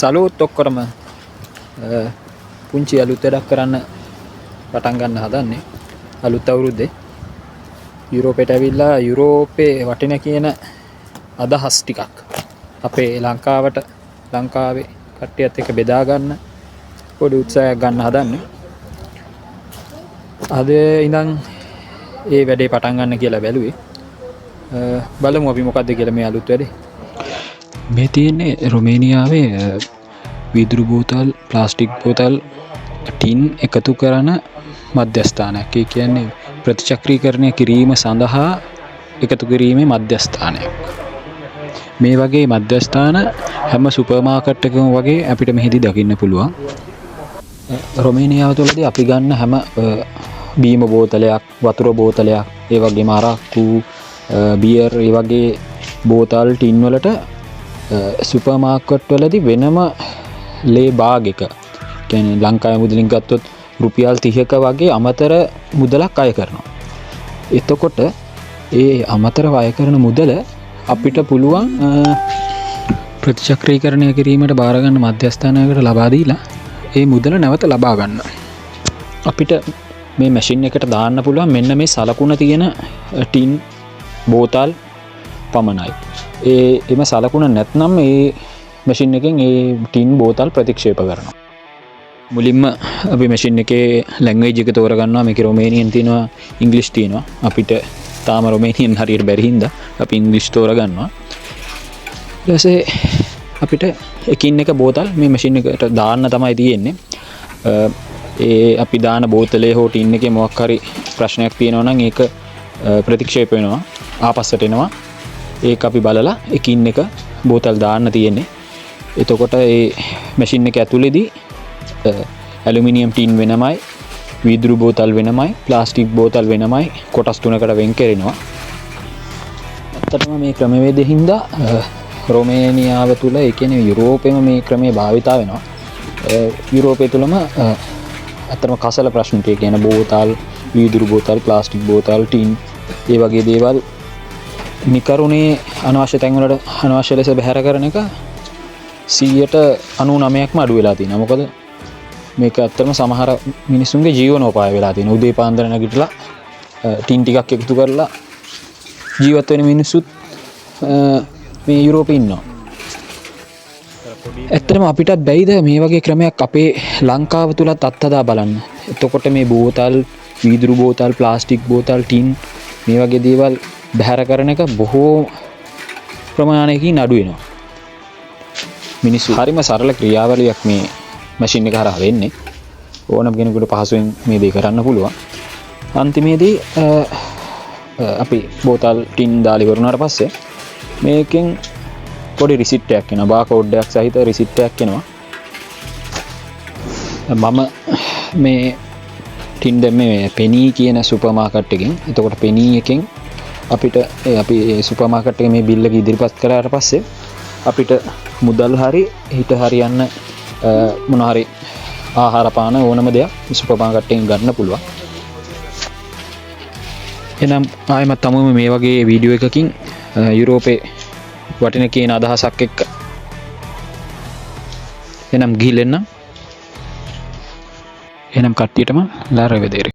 සලූත් ඔක්කොටම පුංචි අලුත් වැඩක් කරන්න පටන් ගන්න හදන්නේ අලුත් අවුරුද්දේ. යුරෝපයට ඇවිල්ලා යුරෝපේ වටින කියන අදහස් ටිකක් අපේ ලංකාවට, ලංකාවේ කට්ටියත් එක්ක බෙදා ගන්න පොඩි උත්සාහයක් ගන්න හදන්නේ. අද ඉඳන් ඒ වැඩේ පටන් ගන්න කියලා බැලුවේ. බලමු අපි මොකද්ද කියලා මේ අලුත් වැඩේ. මේ තියෙන්නේ රොමේනියාවේ වීදුරු බෝතල්, ප්ලාස්ටික් බෝතල්, ටින් එකතු කරන මධ්‍යස්ථානයක්. ඒ කියන්නේ ප්‍රතිචක්‍රීකරණය කිරීම සඳහා එකතු කිරීමේ මධ්‍යස්ථානයක්. මේ වගේ මධ්‍යස්ථාන හැම සුපර් මාකට් එකකම වගේ අපිට මෙහිදී දකින්න පුළුවන්. රොමේනියාව තුළදී අපි ගන්න හැම බීම බෝතලයක්, වතුර බෝතලයක්, ඒ වගේම අරක්කු, බියර්, ඒ වගේ බෝතල් ටින් වලට සුපර් මාකට් වලදී වෙනම ලේ භාගයක, කියන්නේ ලංකාවේ මුදලින් ගත්තොත් රුපියල් 30ක වගේ අමතර මුදලක් අය කරනවා. එතකොට ඒ අමතරව අය කරන මුදල අපිට පුළුවන් ප්‍රතිචක්‍රීකරණය කිරීමට බාරගන්න මධ්‍යස්ථානයකට ලබා දීලා ඒ මුදල නැවත ලබා ගන්න. අපිට මේ මැෂින් එකට දාන්න පුළුවන් මෙන්න මේ සලකුණ තියෙන ටින් බෝතල් පමණයි. එම සලකුණ නැත්නම් ඒ මැෂින් එකෙන් ඒ ටින් බෝතල් ප්‍රතික්ෂේප කරනවා. මුලින්ම අපි මැෂින් එකේ ලැන්ග්වේජ් එක තෝරගන්නවා. මේකේ රොමේනියන් තියෙනවා, ඉංග්‍රීසි තියෙනවා. අපිට තාම රොමේනියන් හරියට බැරි හින්දා අපි ඉංග්‍රීසි තෝරගන්නවා. ඊට පස්සේ අපිට එකින් එක බෝතල් මේ මැෂින් එකට දාන්න තමයි තියෙන්නේ. ඒ අපි දාන බෝතලේ හෝ ටින් එකේ මොකක් හරි ප්‍රශ්නයක් තියෙනවා නම් ඒක ප්‍රතික්ෂේප වෙනවා, ආපස්සට එනවා. ඒක අපි බලලා එකින් එක බෝතල් දාන්න තියෙන්නේ. එතකොට ඒ මැෂින් එක ඇතුලේදී ඇලුමිනියම් ටින් වෙනමයි, වීදුරු බෝතල් වෙනමයි, ප්ලාස්ටික් බෝතල් වෙනමයි කොටස් තුනකට වෙන් කෙරෙනවා. ඇත්තටම මේ ක්‍රමවේදය හින්දා රොමේනියාව තුළ, ඒ කියන්නේ යුරෝපෙම මේ ක්‍රමය භාවිතා වෙනවා. යුරෝපය තුළම ඇත්තටම කසල ප්‍රශ්න ටික, කියන්නේ බෝතල්, වීදුරු බෝතල්, ප්ලාස්ටික් බෝතල්, ටින් ඒ වගේ දේවල් නිකරුණේ අනවශ්‍ය තැන්වලට අනවශ්‍ය ලෙස බැහැර කරන එක 99%ක්ම අඩු වෙලා තියෙනවා. මොකද මේක ඇත්තටම සමහර මිනිස්සුන්ගේ ජීවනෝපාය වෙලා තියෙනවා. උදේ පාන්දර නැගිටලා ටින් ටිකක් එකතු කරලා ජීවත් වෙන මිනිස්සුත් මේ යුරෝපේ ඉන්නවා. ඇත්තටම අපිටත් බැයිද මේ වගේ ක්‍රමයක් අපේ ලංකාව තුලත් අත්හදා බලන්න? එතකොට මේ බෝතල්, වීදුරු බෝතල්, ප්ලාස්ටික් බෝතල්, ටින් මේ වගේ දේවල් බැහැර කරන එක බොහෝ ප්‍රමාණයකින් අඩු වෙනවා. මිනිස්සු හරිම සරල ක්‍රියාවලියක් මේ මැෂින් එක හරහා වෙන්නේ. ඕනම කෙනෙකුට පහසුවෙන් මේ දේ කරන්න පුළුවන්. අන්තිමේදී අපි බෝතල් ටින් දාලා ඉවර වුණාට පස්සේ මේකෙන් පොඩි රිසිට් එකක් එනවා. බාකෝඩ් එකක් සහිත රිසිට් එකක් එනවා. මම මේ ටින් දැම්මේ මේ පෙනී කියන සුපර් මාකට් එකෙන්. එතකොට පෙනී එකෙන් අපිට ඒ අපි ඒ සුපර් මාකට් එකේ මේ බිල් එක ඉදිරිපත් කරාට පස්සේ අපිට මුදල් හරි හිට හරි යන්න මොන හරි ආහාර පාන ඕනම දෙයක් සුපර් මාකට් එකෙන් ගන්න පුළුවන්. එහෙනම් ආයෙමත් තමම මේ වගේ වීඩියෝ එකකින් යුරෝපේ වටින කියන අදහසක් එක්ක. එහෙනම් ගිහින් එන්නම්. එහෙනම් කට්ටියටම ලා රෙවදේරි.